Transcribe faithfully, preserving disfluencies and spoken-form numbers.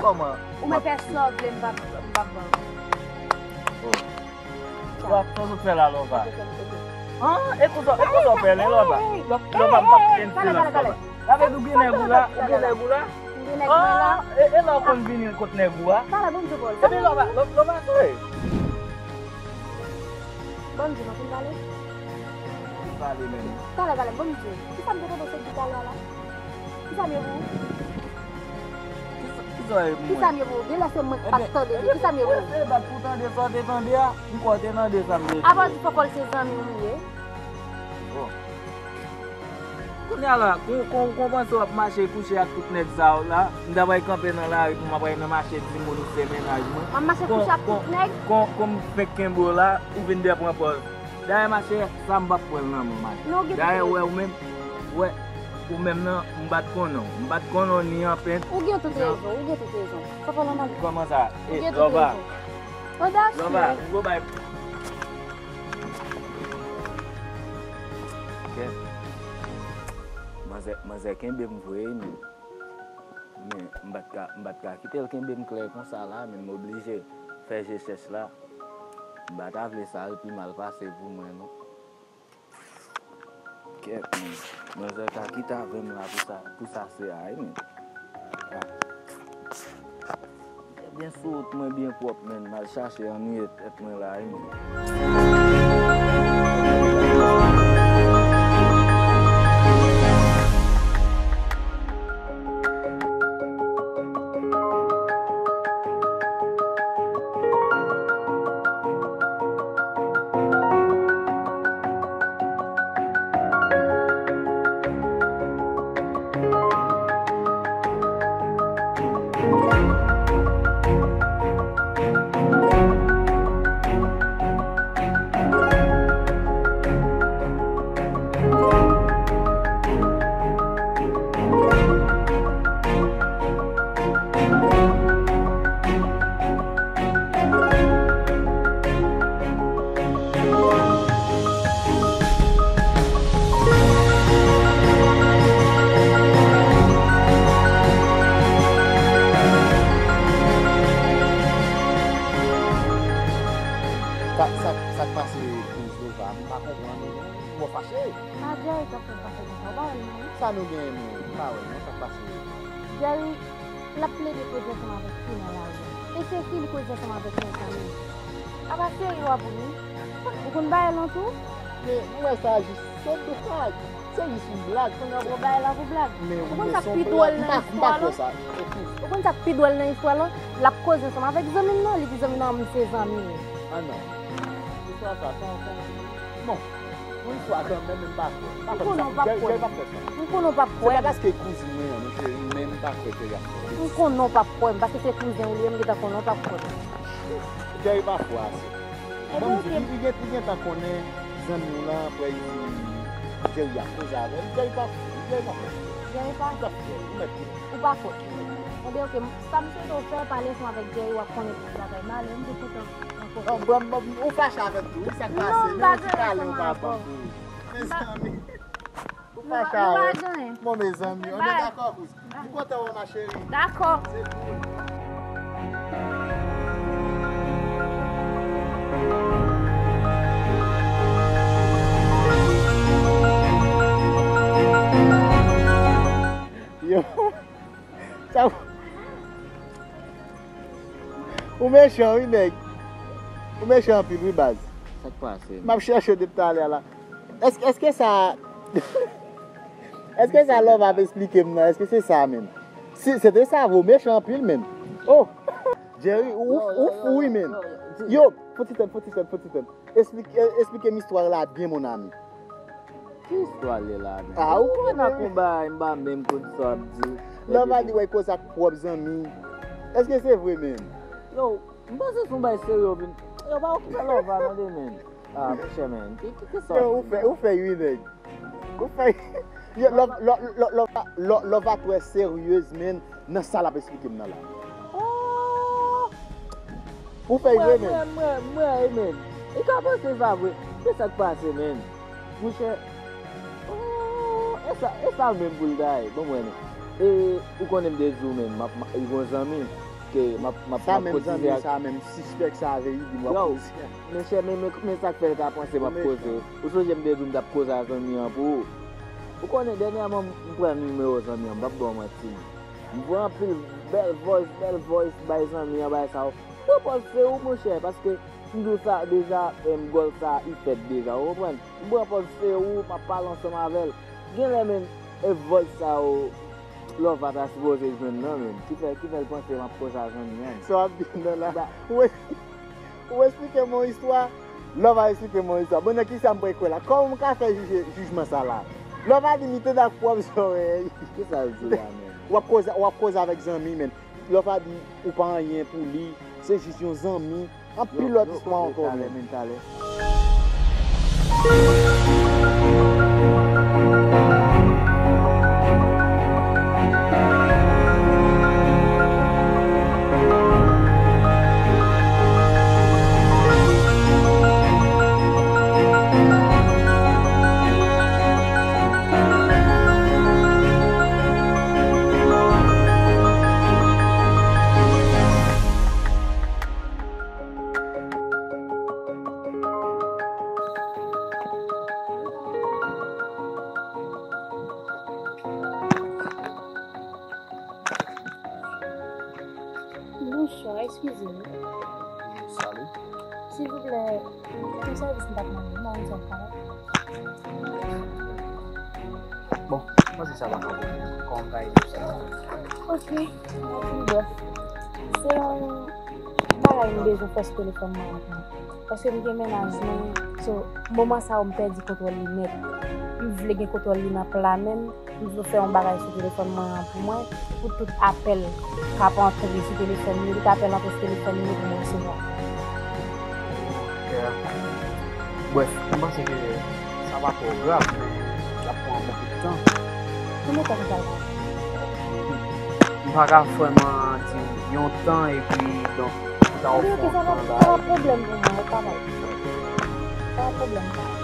Kòman? Ou mèt fè sa w vle, m p ap, m p ap ban ou. Oh. Sa, sa w sot fè la, Lova? An? E konsa, e konsa w fè, Lova? Lova, m p ap fè silans, Lova. Sa vle di w gen nèg ou la, ou gen nèg ou la? M gen nèg mwen la. Ah, e, e la w konn vini kot nèg ou a? Talè, ban m di w pawòl. Epi Lova, Lo-, Lova, sou. Ban m di w, nou fin pale? Fin pale menm. Talè, talè, ban m di w. Kisa m te tande se di talè a la? Kisa m ye pou ou? Kisa, kisa w ye pou mwen? Kisa m ye pou ou? Genlè se mwen k pa t tande byen. Kisa m ye pou ou? Ebyen, ebyen, se bat pou tande sa w te tande a. M kwè w te tande sa m te di. Apa w di fòkòl se zanmi w li ye? Bon. Kounye a la, kon, kon, kon w panse w ap mache kouche ak tout nèg sa yo la, m ta pral kanpe nan lari pou m ap pral nan mache di moun ou se mennaj mwen. M ap mache kouche ak tout nèg? Kon, kon, kon m fenk kenbe w la, ou vin dèpran pòz. Dayè, machè, sa m p ap pran l nan men w, machè. Dayè, wè, ou menm, wè, ou menm nan, m pa t konnen w. M pa t konnen w ni anpent. Ou gen tout rezon, ou gen tout rezon. Sa pa nòmal. Kòman sa? Ou gen tout rezon. Lova. Lova, m go bay. Kèt. Manzè, manzè kenbe m vre, men. Men m pa t ka, m pa t ka kite l kenbe m klè konsa la, men m oblije fè je chèch la. M pa ta vle sa al pi mal pase pou mwen, non. Kèt, men. Manzè ka kite avè m la pou sa, pou sa se a, wi, men. Ah. Byen sou wout mwen byen pwòp, men. M al chache annuiye tèt mwen la, wi, men. Sa, sa, sa k pase, Lova? M pa konprann ou non. Ou fache? A, Jerry k ap fè m pase konsa, ou pa wè l non. Sa nou genyen nou, m pa wè l non, sa k pase? Jerry, l ap plede koze ansanm avèk fi nan lari a. E se fi li koze ansanm avèk, mezanmi. Apa serye w ap ri? Ou konn bagay lan tou? Men, mwen wè sa jis sot de sa. Se jis yon blag. Kounye a w pran bagay la pou blag. Ou konn sa k pi dwòl nan istwa lan? Ou konn sa k pi dwòl nan istwa lan? L ap koze ansanm avèk zanmi l nan, li di zanmi l nan, "M se zanmi w." Ah non. Istwa sa, se yon, se yon, bon, yon istwa kanmenm, men m pa kwè. M pa kwè sa. Jerry p ap fè sa. M konnen w p ap kwè m. Se pa paske kouzin mwen an, non, cheri, men m pa kwè Jerry ap fè. M konnen w p ap kwè m, paske se kouzen w li ye, m gentan konnen w p ap kwè m. Jerry pa fò ase. Ban m di, li, li gen, li gentan konnen zanmi w lan, apre li di Jerry ap koze avè l. Jerry pa, Jerry pa fè sa. Jerry pa? Li p ap fè, ou mèt di. Ou pa fòt. Ebyen, oke, sa m swete w fè, pale ansanm avèk Jerry, w ap konnen tout bagay. M ale, m te kontan rankontre w. Bon, bon, bon, ou fache avè m tou, wi, sa k pase? Non, m pa gen rezon avè w. Mezanmi. Ou fache avè m. Bon, mezanmi, on est d'accord, kouzin. M kontan wè w, ma chérie. Dakò. Se cool. Yo. Sa, ou mechan, wi, nèg. Ou mechan anpil, wi, baz. Sa k pase? M ap chèche w depi talè a la. Èske, èske sa, èske sa Love ap esplike m nan, èske se sa menm? Si se te sa vre, w mechan anpil menm. Oh! Jerry, ou, ou fou wi menm. Yo, fouti tèt, fouti tèt, fouti tèt. Esplike, esplike m istwa la byen, mon ami. Ki istwa l ye la menm? Ah, ou konnen. Ou konn ak yon bagay, m pa menm konn sa w ap di. Love a di wè koze ak pwòp zanmi. Èske se vre menm? Yo, m panse se yon bagay serye w vin. Yo, pa okipe Love a tande menm. Ah, monchè, men. Ki, ki, ki sa w ap di? Yo, ou fè, ou fè wi, nèg. Ou fè, yo, Love, Love, Love, Love a twò seryez, men, nan sa l ap esplike m nan la. Oh! Ou fè wi, men. Mwen, mwen, mwen, mwen, men. Li ka panse sa vre. Ki sa k pase, men? Monchè. Oh, e sa, e sa menm pou l ta ye. Bon, mwen, e, ou konnen m te di w, men, m ap, m, li gon zanmi. M ap, m ap, m ap kotize ak sa menm, sispèk sa vle di m w ap koze. Monchè, men, men, men sa k fè l ka panse m ap koze. Ou sonje m te di w m t ap koze a zanmi an pou ou? Ou konnen, dènyèman, m pran nimewo zanmi an, m p ap ba w manti. M voye anpil bèl voice, bèl voice bay zanmi an, bay sa yo. Pran pòz se ou, monchè, paske m di w sa deja, em, gòl sa, li fèt deja, ou konprann? M pran pòz se ou, m ap pale ansanm avè l. Genlè menm, e voice sa yo, Lova ta sipoze jwenn nan menm. Ki fè, ki fè l panse m ap koze a zanmi an. Sa w ap di nan la. Ou, ou esplike m yon istwa, Lova esplike m yon istwa. Bon, nan kisa m pral kwè la? Kòman m ka fè jije, jijman sa la? Lova di m li tande ak pwòp zòrèy. Kisa l di la menm? W ap koze, w ap koze avèk zanmi, men. Lova di ou pa anyen pou li, se jis yon zanmi. Anpil lòt istwa ankò, men. Bonswa, eskize m. Salut. Silvouplè, yon sèvis m t ap mande, m pa konn sa w ap fè. Bon, mwen se sa pa pwoblèm. Kòman w ka ede m sa? Ok, mèsi, bòs. Se yon bagay m bezwen fè sou telefòn mwen an. Paske m gen mennaj mwen, so, moman sa yo m pèdi kontwòl li nèt. M vle gen kontwòl li nan pla men m, m vle fè yon bagay sou telefòn mwen an pou mwen, pou tout apèl k ap antre sou telefòn mwen, tout apèl antre sou telefòn mwen pou mwen resevwa. Brèf, m panse ke sa pa twò grav, men l ap pran yon bon bout tan. Konbyen tan konsa l pran? M pa ka vrèman di yon tan, epi, donk, pou ta ofri yon tan la. Sa pa pwoblèm pou mwen, ou kapab. Sa pa pwoblèm, ou kapab.